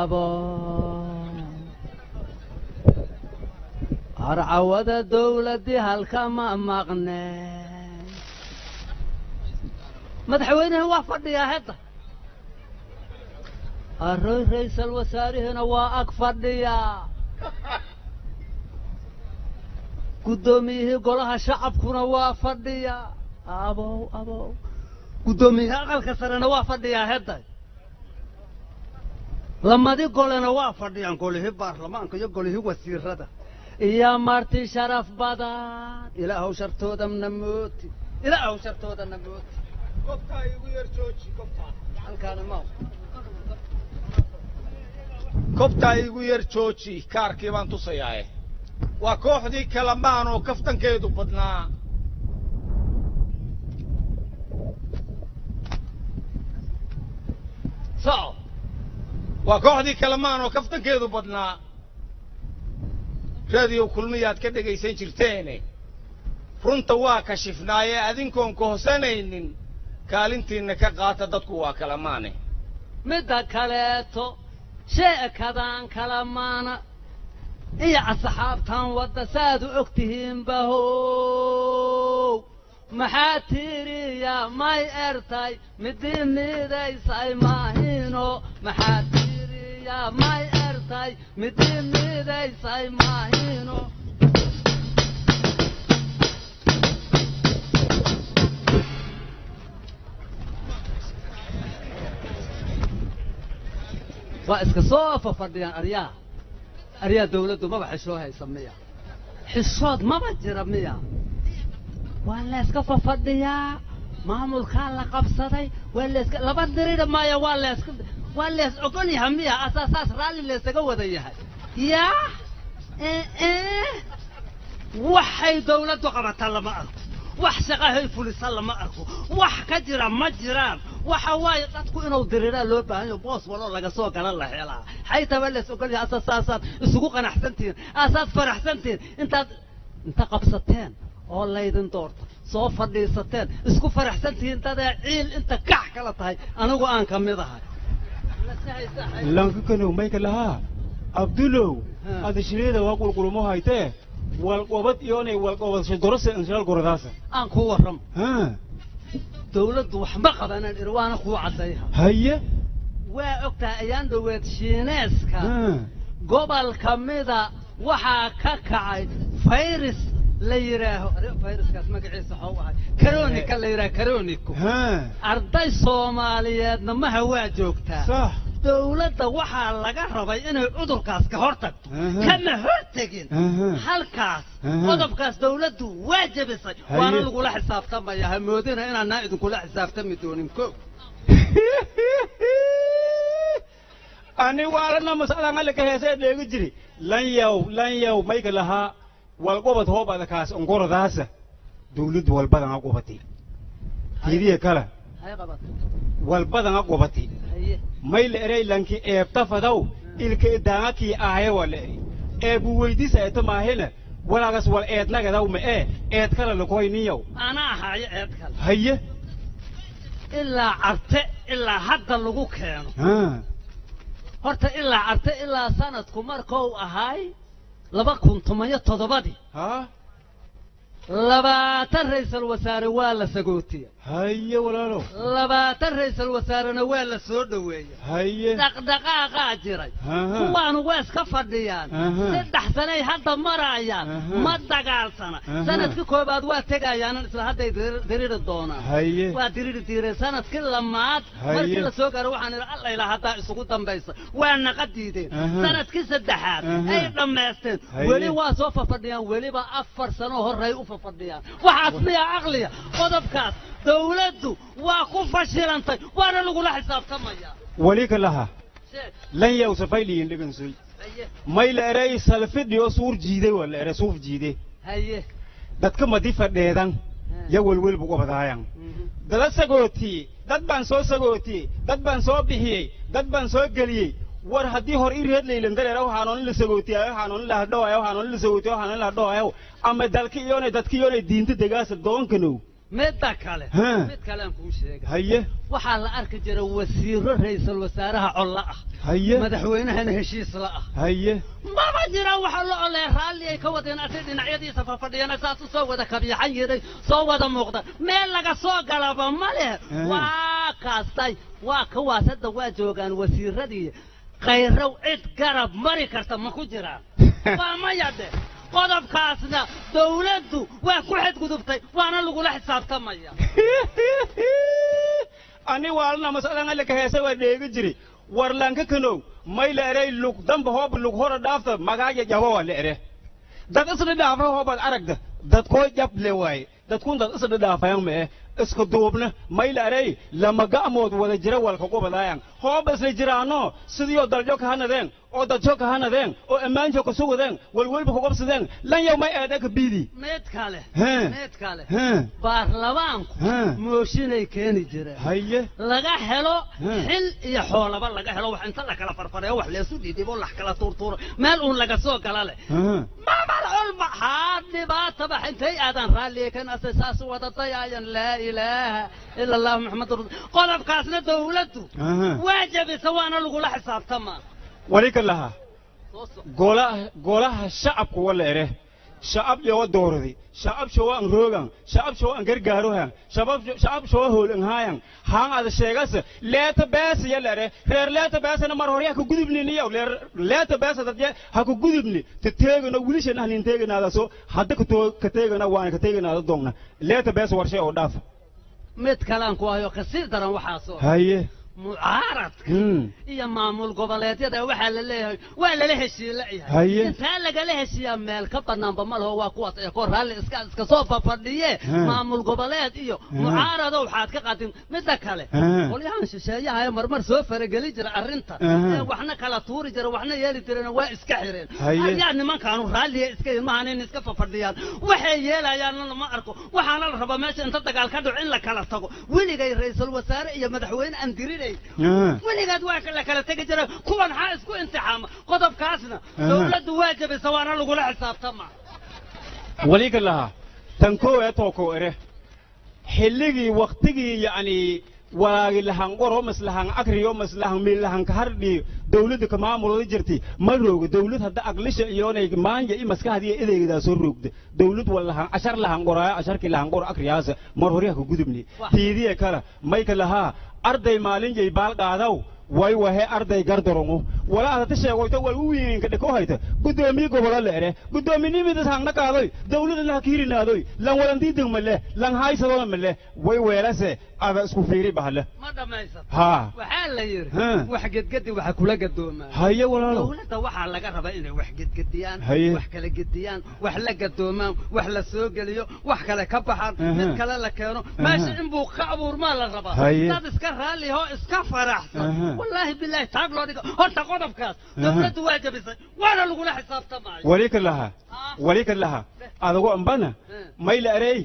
Abo arcawada dowladdii halkama maqne, madaxweynaha waa fadhiyaa hadda, arroy raysal wasaarihina waa ag fadhiyaa, guddoomiyihii golaha shacabkuna waa fadhiyaa, abow abow, guddoomiyihii aqalka sarena waa fadhiyaa hedda, lamadi golena waa fadhiyaan, golihii baarlamaanka iyo golihii wasiirada iyo marti sharaf badan. Ilaahow shartooda namooti, ilaahow shartooda namooti. Kobtaa igu yar jooji, kobtaa halkaana ma kobtaa igu yar jooji, kaarkii baan tusayaae. Waa kooxdii kalamaan oo kaftankeedu badnaa. Soco. Waa kooxdii kalamaan oo kaftankeedu badnaa, raadiyo Kulmiyaad ka dhegaysan jirteene. Runta waa kashifnaaye, adinkoon kohsanaynin kaalintiinna ka qaata, dadku waa kalamaane. Midda kaleeto, sheekadan kalamaana iyo asxaabtan wadda saad u og tihiin bahow, maxaa tiriya may ertay midii midaysay maahino, maxaa tiriya may ertay midii midaysay maahino. Waa iska soo fafadhiyaan. Aryaha, aryaha, dawladdu maba xishoo haysa miya? Xishood maba jira miya? Waa la iska fafadhiyaa, maamulkaa la qabsaday, waa la iska laba diriri maya, waa la iska waa lees ogol yahay miya? Asaasaas raalli laysaga wada yahay yaa? Waxay dawladdu qabataa lama arko, wax shaqahay fulisa lama arko, wax ka jira ma jiraan. Waxa waaye dadku inuu diriraa loo baahan yaho, boos waloo laga soo gala la helaa. Xaytaa waa lees ogol yahay, asasaasaad isugu qanacsantihiin, aasaad faraxsantihiin, intaad inta qabsateen oo laydin doorto soo fadhiisateen, isku faraxsantihiin, dadee ciil inta kax kala tahay, anigu aan ka mid ahay. Lankakanow mayka lahaa Abdulow adashireeda waa qulqulumo haytee, walqobad iyonay walqobadasho dorose inshaal goradaasa. Aan kuu warramo, dawladdu wax ma qabanaan iri, waana kuu caddayha. Haye. Waa ogtahay ayaan dhoweed Shiineeska gobol ka mida waxaa ka kacay fayris la yidhaaho, fayraskaas magaciisa waxuu ahay karonika la yidhaha, karonico. Arday Soomaaliyeedna maha waa joogtaa. Sax. Dawladda waxaa laga rabay inay cudurkaas ka hor tagto, kama hor tegin halkaas. Qodobkaas dawladdu waa jebisay, waana lagula xisaabtamaya. Ha moodina inaanaa idinkula xisaabtami doonin ko. Ani waalana masalan alaka heesee dheegi jiri, lan yaw lan yaw mayka lahaa walqobad hoob adakaas onkoradaasa dawladdu walbadan a qobati tiidiya kala hay qabatay walbadan a qobati. Haye. May la eray lanki eebta fadaw ilka idaangakii aaya waa la eri eebu weydiisa eeta maahina walaagas wal eednagadaw ma ee eed kala lakoyniyaw. Anaa hayo eed kale. Haye. Ilaa Carte ilaa hadda lagu keeno horta, ilaa Carte ilaa sanadku markuu ahay 2017-dii ha 20 ra'iisul wasaare waa la sagootiya. Haye walaalo. 20 ra'iisul wasaarena waa la soo dhoweeya. Haye. Dhaqdhaqaaqaa jiray. Kuwaanu waa iska fadhiyaan. 3 sanay hadda marayaan, ma dagaalsana. Sanadkii koobaad waa tegayaan, isla hadday diriri doonaan. Haye. Waa diriri diireen sanadkii lamaad. Haye. Markii la soo gaaro waxaan idhi alla ilaa haddaa isugu dambaysa, waa naqa diideen. Sanadkii saddexaad ay dhammaysteen. Haye. Weli waa soo fafadhiyaan, weliba 4 sano horey u fafadhiyaan. Waxaas miyaa caqliya? Qodobkaas dawladdu waa ku fashilantay, waana lagula xisaabtamayaa. Wali ka laha Sheeg. Lan yaw safayliyin dhigansoy. Haye. May la eray salfidhiyo suur jiiday waa la eray suuf jiide. Haye. Dadka madi fadheedan ya welwelbu qobadaayan dada sagootiyey, dad baan soo sagootiyey, dad baan soo bixiyey, dad baan soo geliyey. War haddii hor i reed laylan dareera waxaanoon la sagootiyayo, waxaanoon la hadhowaayo, waxaanoon la sagootiyo, waxaanoon la hadhowaayo, ama dalka iyonay dadka iyonay diinta degaasa doonkanow. Midda kale, Ha. mid kalean kuu sheega. Haye. Waxaa la arki jiray wasiiro ra'iisul wasaaraha collo ah. Haye. Madaxweynahana heshiis la ah. Haye. Maba jira waxa la olee raalli ay ka wadeen asay dhinacyadiisa fafadhiyana saas u soo wada kabiixan yiray soo wada muuqda meel laga soo galaba ma leh. Waa kaastay waa kuwaas hadda waa joogaan wasiiradii khayrow cid garab mari karta ma ku jiraan? Waa maya de. Qodobkaasna dawladdu waa ku xadgudubtay waana lagula xisaabtamaya. Ani waalna masalan alle ka heesa waa dheegi jiri war lanka kanow may la erey lug damba hoob lug hora dhaafta magaaja jabo waa la ere dad isla dhaafa hoobaad aragda dadkoo jab le waaye dadkun dad isla dhaafayan mee iska duubna may la erey lama ga'mood wada jira walka qubadaayan hooba isla jiraano sidiioo daljo ka hanadeen oo dadjo ka hanadeen oo ammaanjo ka sugadeen walwalba ku qabsadeen lan yow may eeda ka biidi. Mid kale. Hee. Mid kale. Hee. Baarlamaanku Hee. mooshinay keeni jireen. Haye. Laga helo Hee. xil iyo xoolaba laga helo wax inta la kala farfareeyo wax leesu dhidhibo lax kala tuurtuuro meel uun laga soo gala leh. Hee. Mabal culma haa dhibaataba intay aadan raalliye kan ase saas u wada dayaayan laa ilaaha ila allahu maxamadu rasul. Qodobkaasna dawladdu Aha. waa jabisa waana lagula xisaabtamaa. Walika lahaa. Soo soco. Golaha golaha shacabku wala ere shacab yowa dooradi shacab showa an roogan shacab showa an gargaarohan shacab shacab showa hoolan haayan haan ada sheegase leeta beesa ya lere reer leeta beesana mar hore ha ku gudubni niyow leer leeta beesa dadye ha ku gudubni te teegano wiilishana hanin teeganaada soo hadda ka too ka teegana waana ka teeganaada doogna leeta beesa warshe oo dhaaf. Mid kalaan ku hayo kasii daran waxaasoo Haye. Mucaaradka iyo maamul goboleedyada waxaa la leeyahay waa lala heshiilayahay. Haye. Intaa lagala heshiiyaa meel ka banaanba ma laho waa kuwaas ee kor raalli iska iska soo fafadhiye. Maamul goboleed iyo mucaarado waxaad ka qadin midda kale. Qolyahan shisheeyaha ee marmar soo farageli jira arrinta ee waxna kala tuuri jira waxna yeeli jireen waa iska xireen. Haye. Ayaa nimankaanu raalliya iska yihiin maahan in iska fafadhiyaan waxay yeelayaanna lama arko waxaana la rabaa meesha inta dagaal ka dhaco in la kala tago weligay ra'iisul wasaare iyo madaxweyne aan dirinay weligaad waa la kala tegi jira kuwan xaa isku imtixaama qodobkaasna dawladdu waa jabisa waana lagula xisaabtama. Walika lahaa tan koo ee tookoo ere xilligii waktigii yacni walaagi lahan qoro maslahan akriyo maslahan miilahan ka hardhi dawladda ka maamulada jirtay ma roogo dawlad hadda aqlisha iyoonay maanja i maskaxdiiyo edeegadaa soo roogda dawlad walahan cashar lahan qoraayo casharkii lahan qoro akriyaasa mar hore ha ka gudubni. Wah. Tiidiye kala mayka lahaa arday maalin jay baal qaadaw way wahe arday gardarongo wala adata sheegoyta wal u wiinka dhako hayta gudoomiye gobola leere guddoominimidas hangna qaadoy dawladana ha kiirinaadoy lan walandiideg male lan haysadona male way weelase ada isku fiiri bahle. Ma dhammaysat? Haa. Waxaa la yidhi Haa. wax gedgedi waxa kula gadoomaa. Haye walaalow. Dawladda waxaa laga rabaa inay wax gedgediyaan. Haye. Wax kala gediyaan wax la gadoomaan wax la soo geliyo wax kale ka baxaan mid kale la keeno meesha inbuu ka abuurmaa la rabaa. Haye. Dad iska raalli oo iska faraxsan. Wallaahi bilaahi taag loo dhigo horta qodobkaas dawladdu waa jabisay waana lagula xisaabtamaayo. Walika lahaa. Ah. Walika lahaa adago ambana mayla arey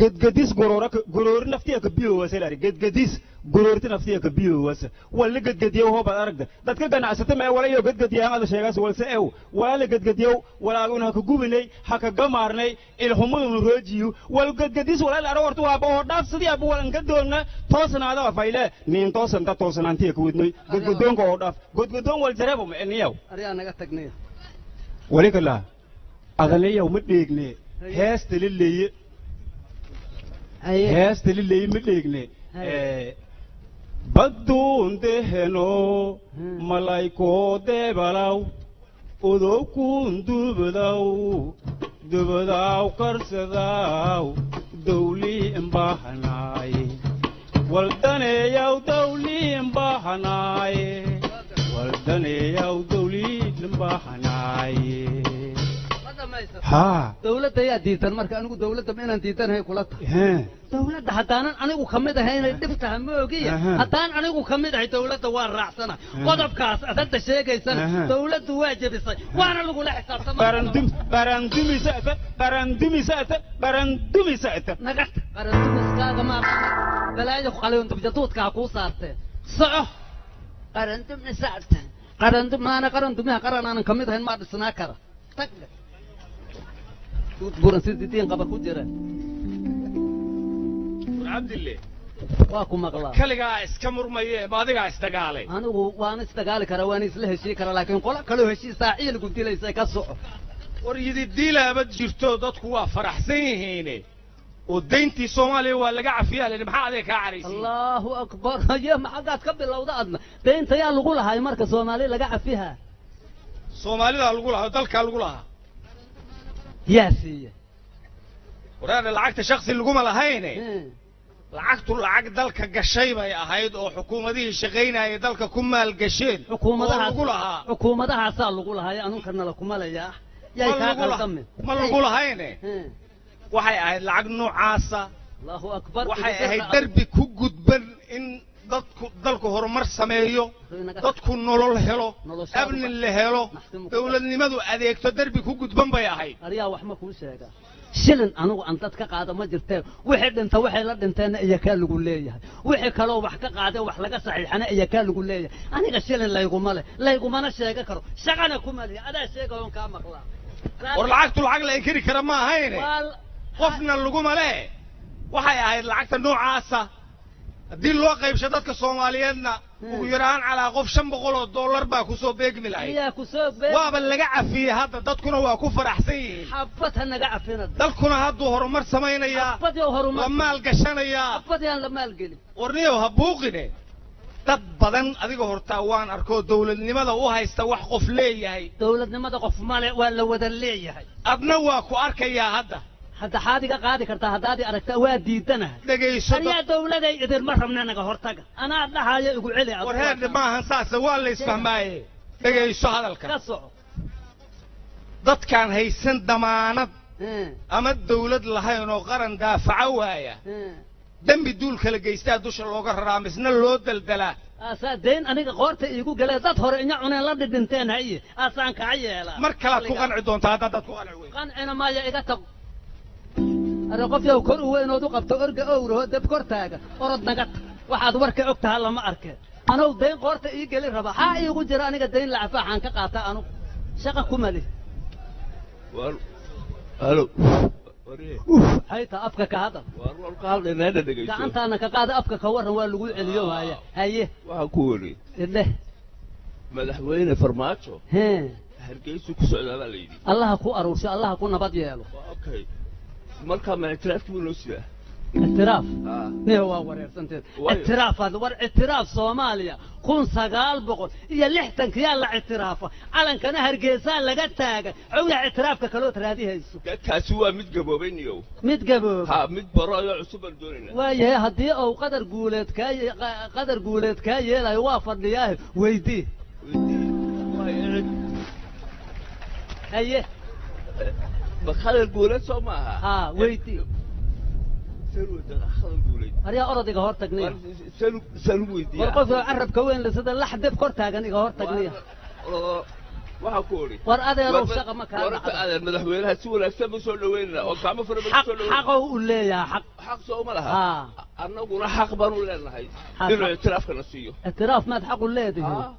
gedgedis gorora gorori naftiya ka biyowasa lari gedgedis gororti naftiya ka biyowasa walla gedgediyow hoobaad aragda dadka ganacsata mee wala iyo gedgediyaan ada sheegaas walse ew walaala gedgediyow walaaguna ha ka gubinay ha ka gamaarnay ilhumaduna roojiyu wal gedgedis walaala ara horta waaba oo dhaaf sidii aba walan gadoonna toosanaada fayle niin toosanta toosanaantiya ka wadnoy godgodoonka oo dhaaf godgodoon wal jareebo ma eniyow. Aryaa naga tagnaya. Walika lahaa adanayow ma dheegne heesta la leeye. Haye. Heesta liley ma dheegne. Haye. Badduun deheno malaykoo deebalaw odowkuun dubadaw dubadaw karsadaw dawlii imbaahanaay waldaneeyaw dawlii imbaahanaay waldaneeyaw dawlii imbaahanaay. Ma dhammaysat? Haa. Dawladda yaa diidan marka anigu dawladda ma inaan diidanahay kula tahay? Hee. Dawladda haddaanan anigu ka mid ahay inay dhib tahay ma ogiya. Haddaan anigu ka mid ahay dawladda waa raacsana qodobkaas aad hadda sheegaysana. Dawladdu waa jebisay waana lagula xisaabtama. Barandum barandumisata barandumisata barandumisata. Naga tag qarandumiskaaga ma balaayo qalindubjatuudka ha kuu saartee soco qarandumisaata qarandum maana qarandumiha qaran aanan ka mid ahayn maa dhisnaa kara tag duud buran sidii diin qaba ku jira. War Cabdille. Waa ku maqlaa. Kaligaa iska murmaye, ma adigaa isdagaalay? Anigu waan isdagaali karaa, waan isla heshii karaa, laakiin qolo kaloo heshiisaa ciilgu dilaysa ka soco. War yididiilaabad jirto, dadku waa faraxsan yihiine, oo dayntii Soomaaliya waa laga cafiyaa la yidhi. Maxaa adiga kaa caraysiin? Allahu akbar! Haye, maxagaad ka bilowda adna? Daynta yaa lagu lahay marka Soomaali laga cafiha? Soomaalidaa lagu lahaa oo dalkaa lagu lahaa. Yaa siiye? Waraana lacagta shaksi laguma lahayne. Lacagtu lacag dalka gashay bay ahayd oo xukuumadihii shaqaynayay dalka ku maalgasheen oo Xukuumadahaas lagu lahaa. Xukuumadahaasaa lagu lahay, anunkana lakuma layaa. Yay Ma kaa lagu lah- qaldamin. Ma lagu lahayne, waxay ahayd lacag noocaasa. Allahu akbar! Waxay ahayd derbi ku gudban in dadku dalku horumar sameeyo, dadku nolol helo, Noloshaadu amni la helo, Maxsimu ku- dowladnimadu adeegto. Derbi ku gudban bay ahayd. Aryaa, wax ma kuu sheegaa? Shilin anigu aan dad ka qaado ma jirtee. Wixii dhinta waxay la dhinteenna iyo kaa lagu leeyahay, wixii kaloo wax ka qaadee wax laga saxiixana iyo kaa lagu leeyahay. Aniga shilin layguma leh, laygumana sheega karo, shaqana kuma lihi. Adaa sheega oon kaa maqlaa. War lacagtu lacag la inkiri kara ma ahayne. Waa- Qofna laguma le. Waxay ahayd lacagta noocaasa haddii loo qaybsho dadka Soomaaliyeedna, ugu yaraan calaa qof $500 baa kusoo beegmi lahayd. Miyaa kusoo bee? Waaba laga cafiyey hadda, dadkuna waa ku faraxsan yihiin. Xabad ha naga cafina. Dalkuna hadduu horumar samaynayaa, Xabad yow la horumar maalgashanayaa. Xabad yaan la maalgelin. Warniyow, ha buuqine. Dad badan adiga hortaa waan arkoo dowladnimada u haysta wax qof leeyahay. Dowladnimada qof male, waa la wada leeyahay. Adna waa ku arkayaa hadda. Hadda xaad iga qaadi kartaa haddaad i aragtaa? Waa diidanahay. Dhegayso dad- Aryaa, dowladay idinma rabna, naga hortaga. Anaa dhahaayo, igu celi adigu. War heerdhe, maahan saase, waa la isfahmaaye. Dhegayso hadalka. Ka soco. Dadkaan haysan damaanad ama dawlad lahayn oo qaran daafaca waaya, dembi duul kala geystaa dusha looga raraa, misna loo daldalaa. Aasaa dayn aniga qoorta iigu galee, dad hore inya cuneen la dhidhinteen, haye, aasaan kaca yeelaa. Mar kalaad ku qanci doontaa haddaad dad ku qanci weyn. Qancina maaya, iga tag. Are, qof yow kor u weynood u qabto orga owraho deb kor taaga, orod naga tag. Waxaad warka og taha lama arkeen. Anow dayn qoorta ii geli raba, xaa iigu jira aniga dayn lacafaaxaan ka qaata? Anugu shaqa kuma lih. War halo, waree. Uf, hayta afka ka hadal. War waan ka hadlaynaa, hadda dhegeyso. Gacantaana ka qaada afka, ka warran, waa lagu celiyo waaya. Haye. Waxaan ku weri idheh. Madaxweyne Farmaajo hee Hargeysu ku socdaa baa la yidhi. Allaha ku aruursho, Allaha ku nabad yeelo. Waa okay, markaa ma ictiraafkii buu noo sidaa? Ictiraaf? Ah. Niyo, waa wareersanteed. Waayo. Ictiraafaad? War ictiraaf Soomaaliya 1960-kiyaa la ictiraafa, calankana Hargeysaa laga taagay. Cowya, ictiraafka kalood raadihayso? Dadkaasi waa mid gaboobay niyow. Mid gaboob? Ha, mid baro ayoo cusub baan doonaynaa. Waayahay, haddii uu qadar guuleed kaa ye- qadar guuleed kaa yeelayo, waa fadhiyaahe, weydii. Weydii. Waayo, Haye. Ma khadar guuleed soo maaha? Ha, weydii. Sal weydiiya khadar guuleed. Aryaa, orod, iga hor tagniya. War sal sal weydiiya. War qofka carabka weyn le sida lax deb kor taagan, iga hor tagniya. Waxaan ku odhi War adeerow, shaqa ma kaa warta dhacda. Adeer, madaxweynaha si wanaagsan ba soo dhaweynana oo gacmo fara badan Xaq soo dhaweynana. Xaqow u leeyahay, xaq. Xaq soo ma laha? Haa. Annaguna xaq baan u leenahay Xaq. inuu ictiraafkana siiyo. Ictiraaf maad xaq u leedihiin? Haa.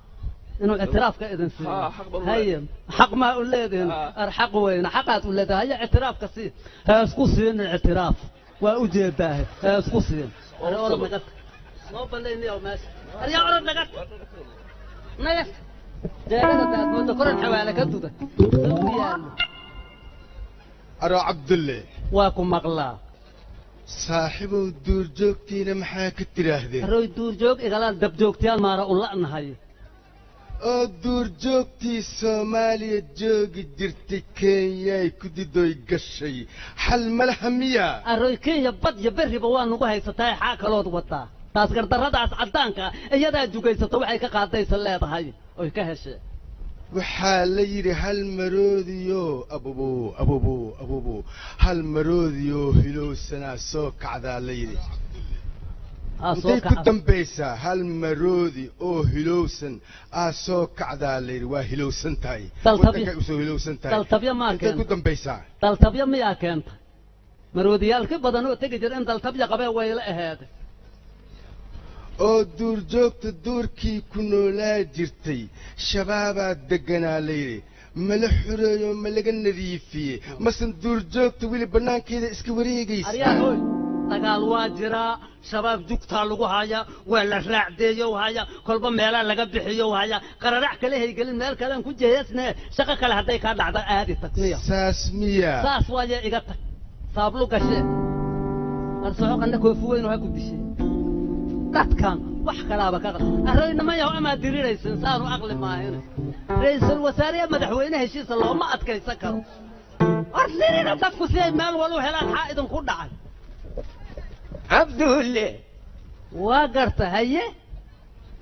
Inuu ictiraafka idin siiyo? Haa, xaq baan u haye, xaq maa u leedihiin? Haa. Ar xaq weyne, xaqaad u leedahay. Haye, ictiraafka sii. Ha isku siin ictiraaf, waa u jeedaahe, ha isku siin. Waa Are, u orod sabab. naga tag. Noo ballayniyow meesha. Aryaa, orod naga tag, naga tag. Jeegada daad moodo koran xawaale ka duda u yaallo. Aro Cabdulle. Waa ku maqlaa. Saaxiibow, duurjoogtiina maxaa ka tidhaahdeen? Aroy, duurjoog igalaan dabjoogtayaal maara u la'nahay. Oo duurjoogtii Soomaaliya joogi jirtay Kenyay ku didoy gashay, xal malaha miyaa? Aroy, Kenya bad iyo berriba waa nagu haysataa, xaa kalood wataa? Taas gardarradaas caddaanka ah iyadaa jugaysato, waxay ka qaadaysa leedahay oy ka heshee. Waxaa la yidhi hal maroodiyo abubu abubu abubu, hal maroodiyo hilowsanaa soo kacdaa la yidhi. Aa soo Intay ku kaca. dambaysaa hal maroodi oo hilowsan aa soo kacdaa la yidhi, waa hilowsan tahay. Waddankay usoo hilowsan tahay. Daltabyo maa Intay ku keenta? dambaysaa. Daltabyo miyaa keenta? Maroodiyaalki badan oo tegi jira in daltabya qabee wayla aheede. Oo duurjoogta duurkii ku noolaa jirtay shabaabaa degganaa la yidhi, mala xureeyo, ma laga nadiifiyey, masan duurjoogta weli bannaankeeda iska wareegaysa? Aryaa, hoy. Dagaal waa jiraa, shabaab jugtaa lagu hayaa, waa la raacdeeyo haya, kolba meelaa laga bixiyo haya, qararac kale haygelin, meel kalean ku jeesne, shaqo kale hadday kaa dhacda aadi tagniya. Saas miya? Saas waaye, iga tag saablu gashe arsoco qandha koofi weyn ha ku dishe. Dadkan wax kalaaba ka arraynama yaho amaad diriraysin, saanu aqli maahin. Ra'iisul wasaare madaxweyne heshiisa looma adkaysan karo. War dirira dadku si ay meel wal u helaan. Xaa idinku dhacay? Cabdulle. Waa garta, haye.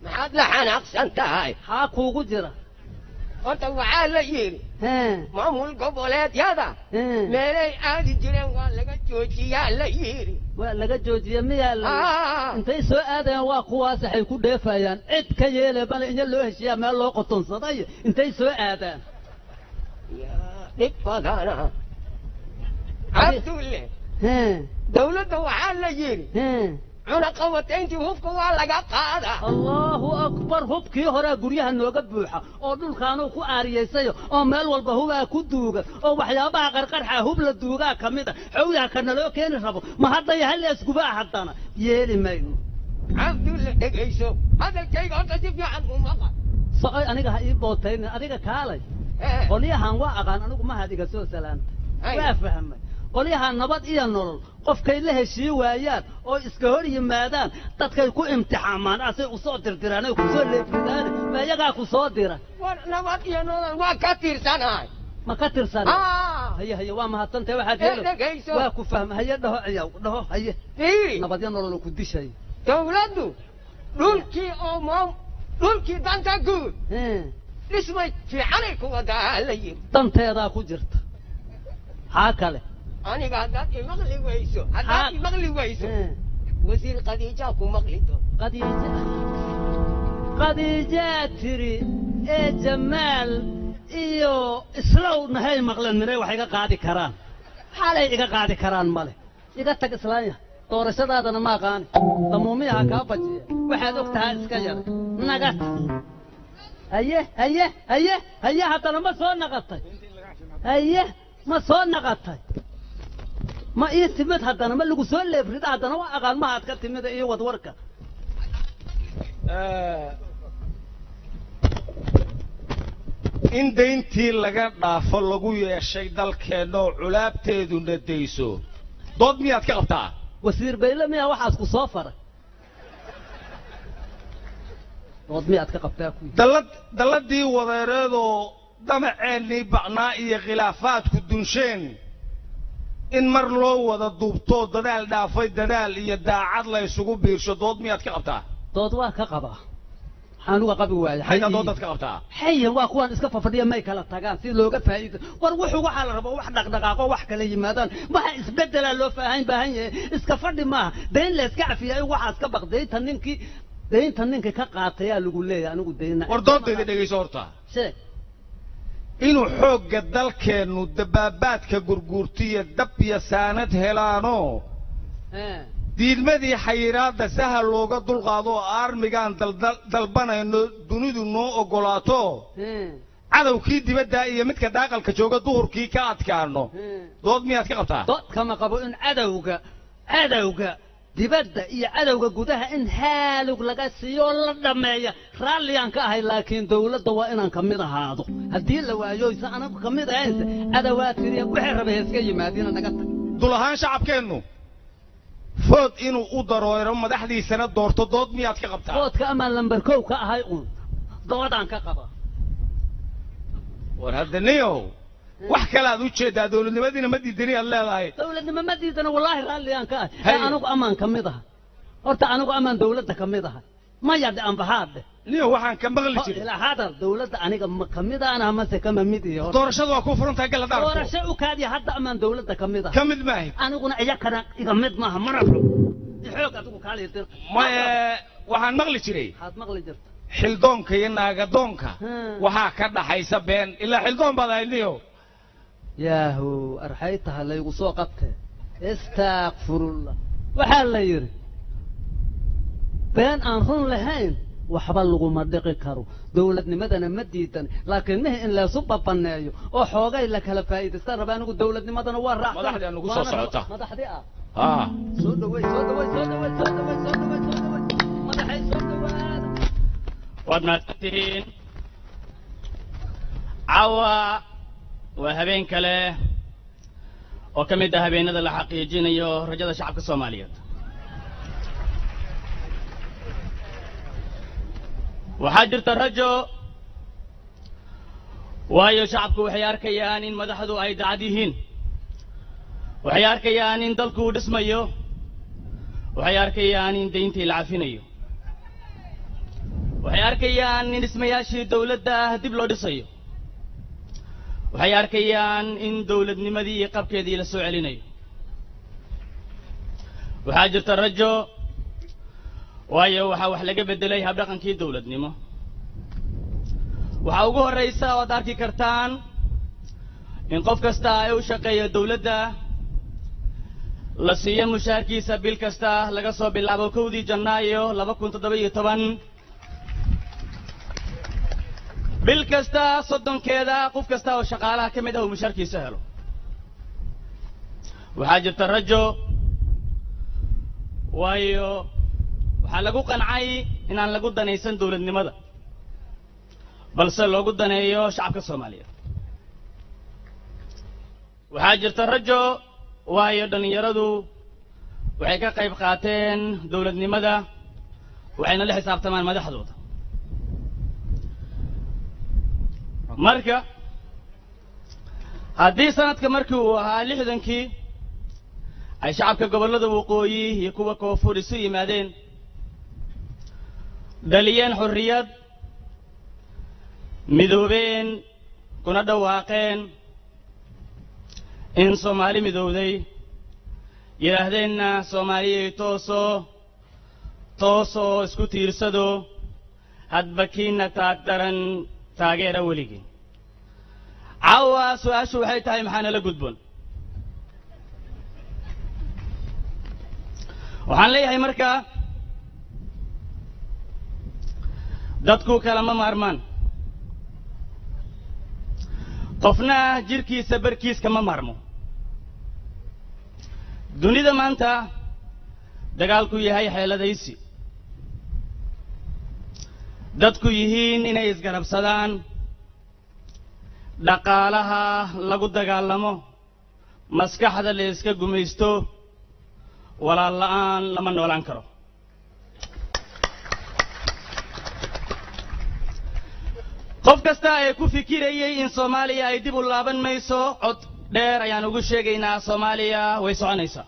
Maxaad la xanaaqsan tahay? Xaa kuugu jira? Horta waxaa la yidhi maamul goboleedyada meelay aadi jireen waa laga joojiyaa la yidhi. Waa laga joojiye miyaa la intay soo aadayaan? Waa kuwaas waxay ku dheefayaan cid ka yeele bale inya loo heshiiyaa meel loo qotonsaday intay soo aadaan. Yaa dhib badana Cabdulle. Dawladda waxaa la yidhi cunaqabatayntii hubka waa laga qaadaa. Allahu akbar! Hubkii horaa guryaha nooga buuxa oo dhulkaanuu ku aariyaysayo oo meel walba hubaa ku duuga oo waxyaabaha qarqarxa hub la duugaa ka mid a xowyaha ka naloo keeni rabo. Ma hadda haleesgubaa haddana yeeli mayno. Cabdulle, dhegayso hadalkayga horta si fiican u maqal. Socoy, aniga ha ii bootaynin, adiga kaalay. Qolyahan waa aqaan anigu, mahad iga soo salaamtay, waa fahmay. Qolyaha nabad iyo nolol qofkay la heshii waayaan oo iska hor yimaadaan dadkay ku imtixaamaan, asay usoo dirdiraan ay kusoo leefridaan, ma iyagaa ku soo dira? War nabad iyo nolol waa ka tirsanahay. Ma ka tirsan? Haye haye, waa mahadsantahay. Waxaad yeelo dhegayso. Waa ku fahma. Haye, dhaho ciyaw, dhaho haye. Fiiri. Nabad iyo nolol ku dishay. Dawladdu dhulkii oo maam dhulkii danta guud dhismay fiicanay ku wadaa la yidhi. Danteedaa ku jirta. Maxaa kale? Aniga haddaad imaqli weyso, haddaad imaqli weyso, wasiir Khadiijaa ku maqli doon. Khadiija, Khadiijaa tiri ee Jamaal iyo Islow nahay maqleen minay wax iga qaadi karaan? Xalay iga qaadi karaan male. Iga tag islaanya, doorashadaadana ma aqaani, damuumiyaha kaa bajiya, waxaad og tahaa iska yara naga tag. Haye haye haye haye, haddana ma soo naqatay? Haye, ma soo naqatay? Ma ii timid haddana? Ma lagu soo leefrida haddana? Waa aqaan mahaad ka timida iyo wadwarka. In dayntii laga dhaafo lagu yeeshay dalkeennoo culaabteeduna dayso, dood miyaad ka qabtaa? Wasiir Bayle miyaa waxaas ku soo faray? Dood miyaad ka qabtaa ku? Dallad dalladii wadeereedoo damaceennii bacnaa iyo khilaafaadku dunsheen in mar loo wada duubtoo dadaal dhaafay dadaal iyo daacad la isugu biirsho, dood miyaad ka qabtaa? Dood waa ka qabaa, maxaan uga qabi waaya? Hayda, doodaad ka qabtaa? Xayan waa kuwaan iska fafadhiya, may kala tagaan si looga faa'iido. War wuxuu waxaa la rabaa wax dhaqdhaqaaqo, wax kala yimaadaan, waxa isbedelaa loo faahan baahan yahay. Iska fadhi maaha. Dayn la iska cafiya, waxaas ka baq daynta ninkii daynta ninkii ka qaatayaa lagu leeyahay anigu dayna. War doodayda dhegayso horta. Sheeg. Inuu xoogga dalkeennu dabaabaadka gurguurtiya dab iyo saanad helaanoo diidmadii xayiraadda sahal looga dulqaado oo aarmigaan dalbanayno dunidu noo oggolaato, cadowkii dibadda iyo midka daaqalka jooga duhurkii ka adkaano, dood miyaad ka qabtaa? Dood kama qabo. In cadowga dibadda iyo cadowga gudaha in haalug laga siiyo oo la dhammeeya raalliyaan ka ahay, laakiin dawladda waa inaan ka mid ahaado. Haddii la waayo isa anagu ka mid ahaynse, cadowaa tiriya waxay rabay iska yimaadiina naga tag. Dul ahaan shacabkeennu food inuu u daroero madaxdiisana doorto, dood miyaad ka qabtaa? Foodka amaan lambar kow ka ahay uun, doodaan ka qabaa. War hadda niyow, wax kale aad u jeedaa, dawladnimadiina ma diidani aad leedahay. Dawladnimo ma diidana, wallaahi raalliyaan ka ahay. Anigu amaan ka mid ahay horta, anigu amaan dawladda ka mid ahay maya dhe anbaxaad dheh. Niyow, waxaan ka maqli jiray ilaa hadal dawladda aniga ma ka mid ahna mase kama mid iyo doorashadu waa ku furan tahay galla daarko. Doorasho u kaadiya, hadda amaan dawladda ka mid ah. Ka mid maahi. Aniguna iyakana iga mid maaha, mana rabo xoog adigu kaaliya dir. Maye, waxaan maqli jiray. Waxaad maqli jirta? Xildoonka iyo naagadoonka waxaa ka dhaxaysa been, ilaa xildoon baad ahayd niyow. Yaahu, arxay taha laygu soo qabtee? Istaakfirullah. Waxaa la yidhi been aan run lahayn waxba laguma dhiqi karo. Dawladnimadana ma diidan, laakiin mihi in laysu babaneeyo oo xoogay la kala faa'iidaystaan raba. Anigu dawladnimadana waa raacsan. Madaxdii nagu soo socota. Madaxdii ah. Haa. Soo dhawey, soo dhawey, soo dhawey, soo dhawey, soo dhawey, soo dhawey, madaxay soo dhawaada. Waad mahadsantihiin. Caawa waa habeen kale oo ka mid ah habeenada la xaqiijinayo rajada shacabka Soomaaliyeed. Waxaa jirta rajo, waayo shacabku waxay arkayaan in madaxdu ay dacad yihiin, waxay arkayaan in dalku uu dhismayo, waxay arkayaan in deyntii la cafinayo, waxay arkayaan in dhismayaashii dowladda dib loo dhisayo, waxay arkayaan in dowladnimadii iyo qabkeedii la soo celinayo. Waxaa jirta rajo, waayo waxaa wax laga beddelay habdhaqankii dowladnimo. Waxaa ugu horraysa oo aad arki kartaan in qof kasta ay u shaqeeyo dowladda la siiyo mushaharkiisa bil kasta laga soo bilaabo 1dii Janaayo 2017, bil kasta 30keeda qof kasta oo shaqaalaha ka mid ah uu mushaharkiisa helo. Waxaa jirta rajo, waayo waxaa lagu qancay inaan lagu danaysan dowladnimada, balse loogu daneeyo shacabka Soomaaliyeed. Waxaa jirta rajo, waayo dhallinyaradu waxay ka qayb qaateen dowladnimada, waxayna la xisaabtamaan madaxdooda. Marka haddii sanadka markii uu ahaa 60kii ay shacabka gobollada waqooyi iyo kuwa koonfur isu yimaadeen, dhaliyeen xorriyad, midoobeen, kuna dhawaaqeen in Soomaali midowday, yidhaahdeenna Soomaaliyay toosoo toosoo isku tiirsado, hadba kiina taag daran taageera weligii. Caawa su-aashu waxay tahay, maxaa nala gudboon? Waxaan leeyahay marka dadku kalama maarmaan, qofna jirkiisa barkiis kama maarmo. Dunida maanta dagaalku yahay xeeladaysi, dadku yihiin inay isgarabsadaan, dhaqaalaha lagu dagaalamo, maskaxda la iska gumaysto, walaal la'aan lama noolaan karo. Qof kasta ee ku fikirayay in Soomaaliya ay dib u laaban mayso, cod dheer ayaan ugu sheegaynaa, Soomaaliya way soconaysaa.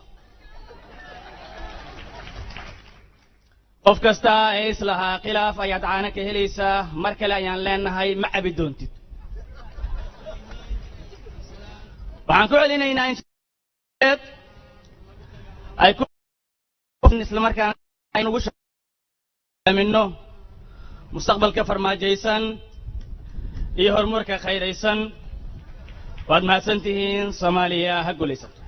Qof kasta ee islahaa khilaaf ayaad caano ka helaysaa, mar kale ayaan leenahay ma cabi doontid. Waxaan ku celinaynaa in ay ku isla markaana aynu ugu amino mustaqbalka farmaajaysan iyo horumarka khayraysan. Waad mahadsan tihiin. Soomaaliya ha guulaysato.